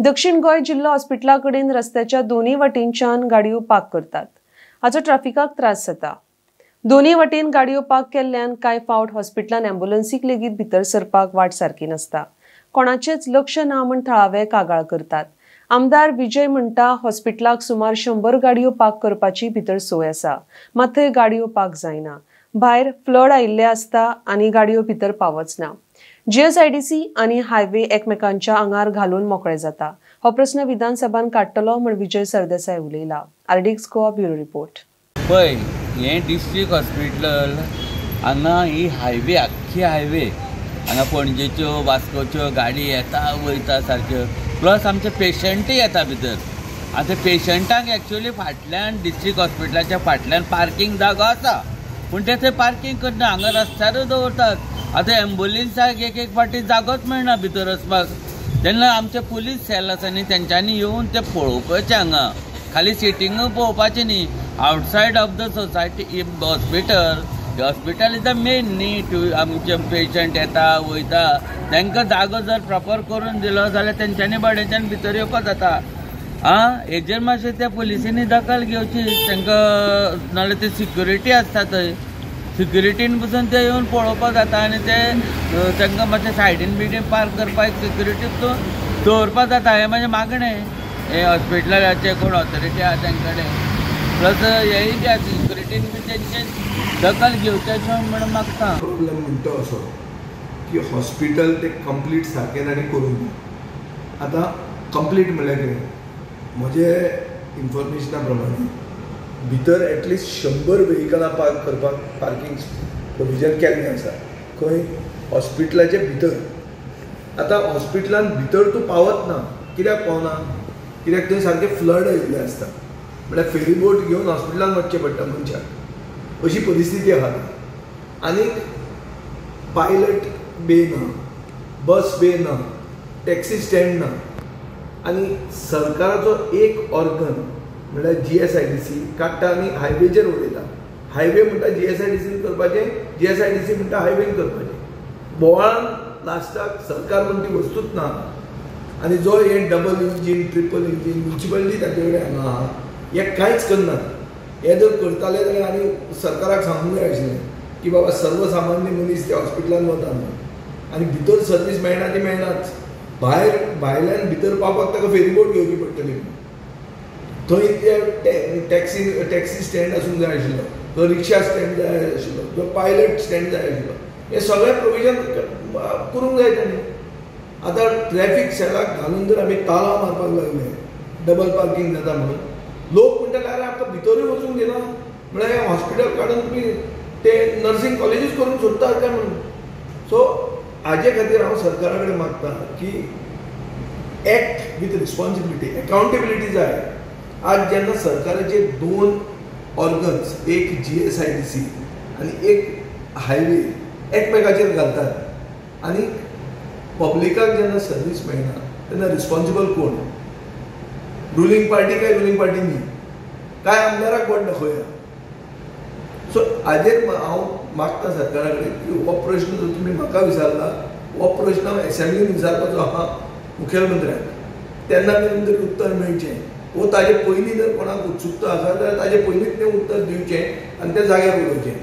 दक्षिण गोंय जिल्लो हॉस्पिटला कडेन रस्त्याच्या दोन्ही वटेनच्यान गाडयो पार्क करतात. हाचो ट्राफिकाक त्रास जाता. दोन्ही वटेन गाडयो पार्क केल्ल्यान कांय फावट हॉस्पिटलान ॲम्ब्युलन्सीक लेगीत भितर सरपाक वाट सारकी नासता. कोणाचेच लक्ष ना म्हण थळावे कागाळ करतात. आमदार विजय म्हणटा हॉस्पिटलाक सुमार 100 गाडयो पार्क करपाची भितर सोय आसा, मात थंय गाडयो पार्क जायना. भायर फ्लड आयिल्ले आसता आनी गाडयो भितर पावच ना. जीएसआयडीसी आनी हायवे एकमेकांच्या आंगार घालून मोकळे जाता. हो प्रस्न विधानसभान काडटलो म्हण Vijay Sardesai उलयला. RDX Goa bureau report. पळय हें डिस्ट्रिक्ट हॉस्पिटल हांगा ही हायवे, आख्खी हायवे हांगा पणजेच्यो वास्कोच्यो गाडी येता वयता सारक्यो, प्लस आमचे पेशंटूय येता भितर. आतां पेशंटांक एक्चुअली फाटल्यान डिस्ट्रिक्ट हॉस्पिटलाच्या फाटल्यान पार्कींग जागो आसा, पूण ते थंय पार्कींग करना, हांगा रस्त्यारूच दवरतात. आतां एम्बुलन्साक एक एक फावटी जागोच मेळना भितर वचपाक. तेन्ना आमचे पुलीस सेल आसा न्ही, तेंच्यांनी येवन ते पळोवपाचें, हांगा खाली सिटींग पळोवपाचें न्ही. Outside of the society hospital, hospital is the main न्ही. आमचे पेशंट येता वयता तांकां जागो जर प्रॉपर करून दिलो जाल्यार तेंच्यांनी बाड्याच्यान भितर येवपाक जाता. आं, हेजेर मातशें त्या पुलिसांनी दखल घेवची तांकां, नाल्यार ते सिक्युरिटी आसता थंय, सिक्युरिटीन पसून ते येवन पळोवपाक जाता आनी ते तांकां मातशें सायडीन बिडीन पार्क करपाक सिक्युरिटी दवरपाक जाता. हें म्हाजें मागणें हे हॉस्पिटलाचे कोण ऑथॉरिटी आसा तांचे कडेन, प्लस हेय बी आसा सिक्युरिटीन बी तेंचे दखल घेवचें अशें म्हणून मागता. प्रॉब्लेम म्हणटा असो की हॉस्पिटल ते कंप्लीट सारकें तांणी करूंक ना. आतां कंप्लीट म्हणल्यार कितें, म्हजे इन्फॉर्मेशना प्रमाणे भितर एटलिस्ट 100 व्हेकलां पार्क करपाक पार्कींग प्रोविजन केल्लें आसा खंय, हॉस्पिटलाचे भितर. आतां हॉस्पिटलान भितर तूं पावत ना. कित्याक पावना? कित्याक थंय सारकें फ्लड आयिल्लें आसता, म्हळ्यार फेरीबोट घेवन हॉस्पिटलान वचचें पडटा मनशाक, अशी परिस्थिती आसा. आनीक पायलट बे ना, बस बे ना, टॅक्सी स्टँड ना. आनी सरकाराचो एक ऑर्गन म्हणल्यार जीएसआयडीसी काडटा आनी हायवेचेर उडयता. हायवे म्हणटा जीएसआयडीसीन करपाचें, जीएसआयडीसी म्हणटा हायवेन करपाचें. बोवाळान लास्टाक सरकार म्हण ती वस्तूच ना. आनी जो हे double engine, triple engine municipality तांचे कडेन हांगा आहा, हे कांयच करनात. हे जर करताले जाल्यार आनी सरकाराक सांगूंक जाय आशिल्लें की बाबा सर्वसामान्य मनीस त्या हॉस्पिटलान वता म्हणून, आनी भितर सर्वीस मेळना ती मेळनाच, भायर भायल्यान भितर पावपाक ताका फेरीबोट घेवची पडटली. थंय ते टॅक्सी स्टँड आसूंक जाय आशिल्लो, तो रिक्षा स्टँड जाय आशिल्लो, तो पायलट स्टँड जाय आशिल्लो. हे सगळें प्रोविजन करूंक जाय तांणी. आतां ट्रॅफीक सेलाक घालून जर आमी तालांव मारपाक लागले डबल पार्कींग जाता म्हणून, लोक म्हणटाले अरे आमकां भितरूय वचूंक दिना, म्हळ्यार हें हॉस्पिटल काडून तुमी ते नर्सींग कॉलेजूच करूंक सोदतात काय म्हणून. सो हाजे खातीर हांव सरकारा कडेन मागता की एक्ट विथ रिस्पॉन्सिबिलिटी, अकाउंटेबिलिटी जाय. आज जेन्ना सरकाराचे दोन ऑर्गन्स, एक जीएसआयडीसी आनी एक हायवे एकमेकाचेर घालतात आनी पब्लिकाक जेन्ना सर्वीस मेळना तेन्ना रिस्पॉन्सिबल कोण? रुलींग पार्टी काय रुलींग पार्टी न्ही, काय आमदाराक बोट दाखोवया? सो हाजेर हांव मागता सरकारा कडेन की हो प्रश्न जर तुमी म्हाका विचारला, हो प्रश्न हांव एसेंब्लीन विचारपाचो आहा मुखेलमंत्र्याक, तेन्ना मेरेन तरी उत्तर मेळचें. वो ताजे पयलीं जर कोणाक उत्सुकता आसा जाल्यार ताजे पयलींच तें उत्तर दिवचें आनी तें जाग्यार उडोवचें.